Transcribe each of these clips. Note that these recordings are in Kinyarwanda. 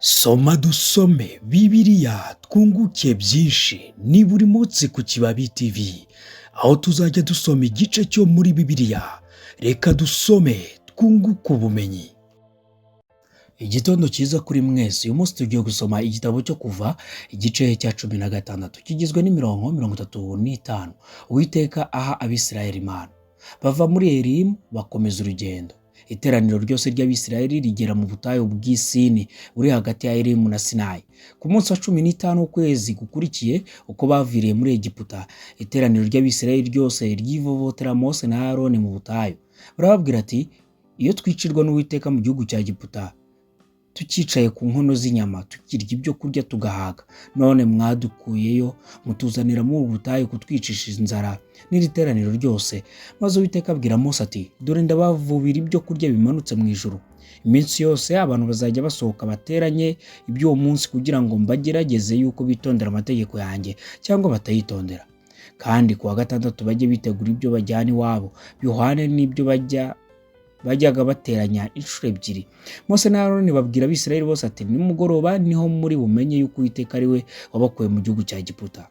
Soma dusome Bibiliya twunguke byinshi. Ni buri munsi ku Kibabi TV, aho tuzajya dusoma igice cyo muri Bibiliya. Reka dusome twunguke ubumenyi. Igitondo cyiza kuri mwese. Uyu munsi tugiye gusoma igitabo cyo Kuva, igice cya 16, kigizwe n'imirongo 35. Uwiteka aha Abisirayeli Imana. Bava muri Elimu bakomeza urugendo. Iteraniro ryose ry'Abisirayeli rigera mu butayu bw'i Sini buri hagati ya Elimu na Sinayi, ku munsi wa 15 w'ukwezi gukurikiye uko baviriye muri Egiputa. Iteraniro ry'Abisirayeli ryose ryivovotera Mose na Aroni mu butayu. Barababwira ati: "Iyo twicirwa n'Uwiteka mu gihugu cya Egiputa, tucyicaye ku nkono z'inyama, tukirya ibyo kurya tugahaga! None mwadukuyeyo mutuzanira muri ubu butayu kutwicisha inzara n'iri teraniro ryose." Maze Uwiteka abwira Mose ati: "Dore ndabavubira ibyo kurya bimanutse mu ijuru. Iminsi yose abantu bazajya basohoka bateranye iby'uwo munsi, kugira ngo mbagerageze yuko bitondera amategeko yanjye cyangwa batayitondera. Kandi ku wa gatandatu bajye bitegura ibyo bajyana iwabo, bihwane n'ibyo bajyaga bateranya inshuro ebyiri." Mose na Aroni babwira Abisirayeli bose ati: "Nimugoroba niho muri bumenye yuko Uwiteka ari we wabakuye mu gihugu cya Egiputa,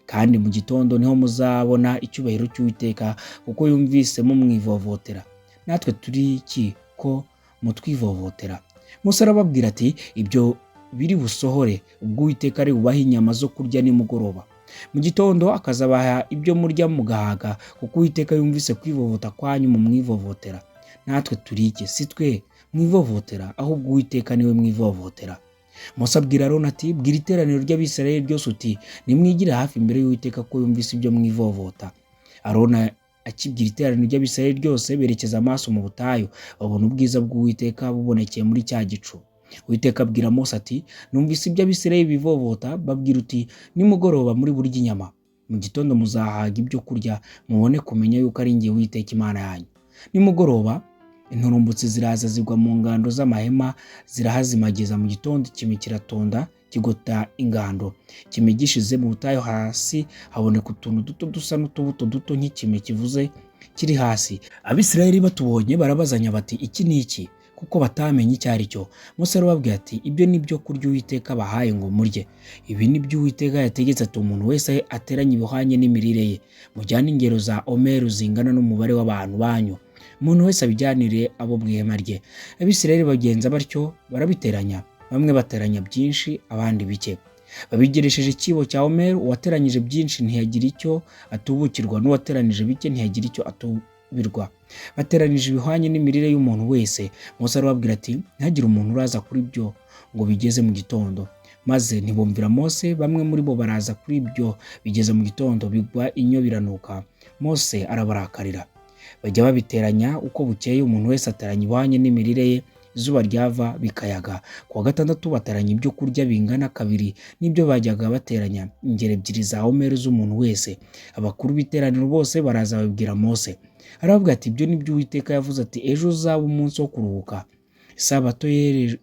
kandi mu gitondo niho muzabona icyubahiro cy'Uwiteka, kuko yumvise mumwivovotera. Natwe turi iki ko mutwivovotera?" Mose arababwira ati: "Ibyo biri busohore ubwo Uwiteka ari bubahe inyama zo kurya nimugoroba, mu gitondo akazabaha ibyo murya mugahaga, kuko Uwiteka yumvise kwivovota kwanyu mumwivovotera. Natwe turi iki? Si twe mwivovotera, ahubwo Uwiteka niwe mwivovotera." Mose abwira Aroni ati: "Bwira iteraniro ry'Abisirayeli ryose uti: 'Nimwigire hafi imbere y'Uwiteka, ko yumvise ibyo mwivovota.'" Aroni akibwira iteraniro ry'Abisirayeli ryose, berekeza amaso mu butayu, babona ubwiza bw'Uwiteka bubonekeye muri cya gicu. Uwiteka abwira Mose ati: "Numvise ibyo Abisirayeli bivovota. Babwira uti: 'Nimugoroba muri burye inyama, mu gitondo muzahaga ibyo kurya, mubone kumenya yuko ari njye Uwiteka Imana yanyu.'" Nimugoroba inturumbutsi ziraza zigwa mu ngando z'amahema, zirahazimagiza. Mu gitondo ikime kiratonda kigota ingando. Ikime gishize, mu butayu hasi haboneka utuntu duto dusa n'utubuto duto nk'ikime kivuze kiri hasi. Abisirayeli batubonye barabazanya bati: "Iki ni iki?" Kuko batamenye icyo ari cyo. Mose arababwira ati: "Ibyo ni byo kurya Uwiteka abahaye ngo murye. Ibi ni byo Uwiteka yategetse ati: 'Umuntu wese ateranye ibihwanye n'imirire ye. Mujyane ingero za omeru zingana n'umubare w'abantu banyu, umuntu wese abijyanire abo mu ihema rye.'" Abisirayeli bagenza batyo, barabiteranya. Bamwe bateranya byinshi, abandi bike. Babigeresheje icyibo cya omeru. Uwateranyije byinshi ntiyagira icyo atubukirwa, n'uwateranije bike ntiyagira icyo atubirwa. Bateranije ibihwanye n'imirire y'umuntu wese. Mose arababwira ati: "Ntihagire umuntu uraza kuri byo ngo bigeze mu gitondo." Maze ntibumvira Mose. Bamwe muri bo baraza kuri ibyo bigeze mu gitondo, bigwa inyo, biranuka. Mose arabarakarira. Bajya babiteranya uko bukeye, umuntu wese ateranya ibihwanye n'imirire ye, izuba ryava bikayaga. Ku wa gatandatu bateranya ibyo kurya bingana kabiri n'ibyo bajyaga bateranya, ingero ebyiri za omeru z'umuntu wese. Abakuru b'iteraniro bose baraza babibwira Mose. Arababwira ati: "Ibyo ni byo Uwiteka yavuze ati: 'Ejo uzaba umunsi wo kuruhuka, isabato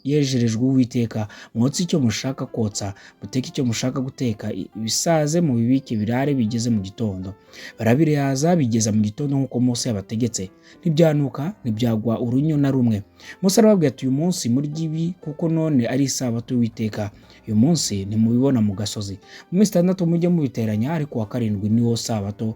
yejerejwe Uwiteka. Mwotse icyo mushaka kotsa, muteke icyo mushaka guteka, ibisaze mubibike birare bigeze mu gitondo.'" Barabiraza bigeza mu gitondo nk'uko Mose yabategetse, ntibyanuka, ntibyagwa urunyo na rumwe. Mose arababwira ati: "Uyu munsi murye ibi, kuko none ari isabato y'Uwiteka. Uyu munsi ntimubibona mu gasozi. Mu minsi 6 mujye mubiteranya, ariko uwa karindwi ni wo sabato,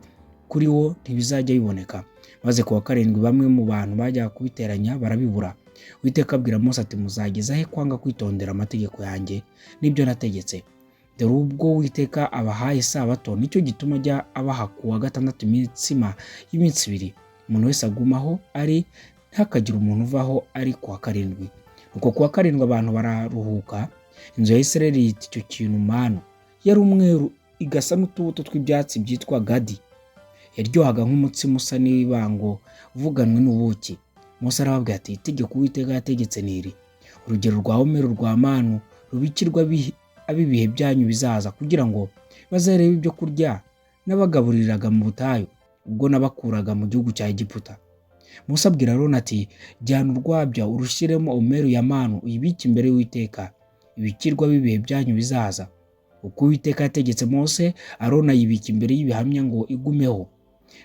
kuri wo ntibizajya biboneka." Maze ku wa karindwi bamwe mu bantu bajyaga kubiteranya barabibura. Uwiteka abwira Mose ati: "Muzageza he kwanga kwitondera amategeko yanjye n'ibyo nategetse? Dore ubwo Uwiteka abahaye isabato, nicyo gituma ajya abaha ku wa gatandatu imitsima y'iminsi 2. Umuntu wese agumaho ari, ntihakagire umuntu uvaho ari ku wa karindwi." Nuko ku wa karindwi abantu bararuhuka. Inzu ya Isirayeli yita icyo kintu manu. Yari umweru, igasa n'utubuto tw'ibyatsi byitwa gadi. Yaryohaga nk'umutsima usa n'ibango uvuganwe n'ubuki. Mose arababwira ati: "Itegeko Uwiteka yategetse ni iri: urugero rwa omeru rwa manu rubikirwa ab'ibihe byanyu bizaza, kugira ngo bazarebe ibyo kurya nabagaburiraga mu butayu, ubwo nabakuraga mu gihugu cya Egiputa." Mose abwira Aroni ati: "Jyana urwabya urushyiremo omeru ya manu, uyibike imbere y'Uwiteka, ibikirwa b'ibihe byanyu bizaza." Uko Uwiteka yategetse Mose, Aroni ayibika imbere y'ibihamya ngo igumeho.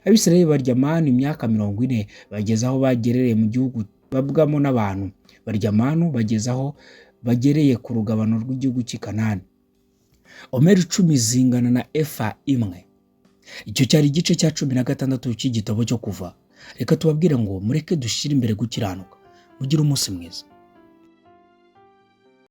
Abisirayeli barya manu imyaka 40, bageze aho bagerereye mu gihugu babwamo n'abantu. Barya manu bageze aho bagereye ku rugabano rw'igihugu cy'i Kanani. Omeri 10 zingana na efa imwe. Icyo cyari igice cya 16 cy'igitabo cyo Kuva. Reka tubabwire ngo mureke dushyire imbere gukiranuka. Mugire umunsi mwiza.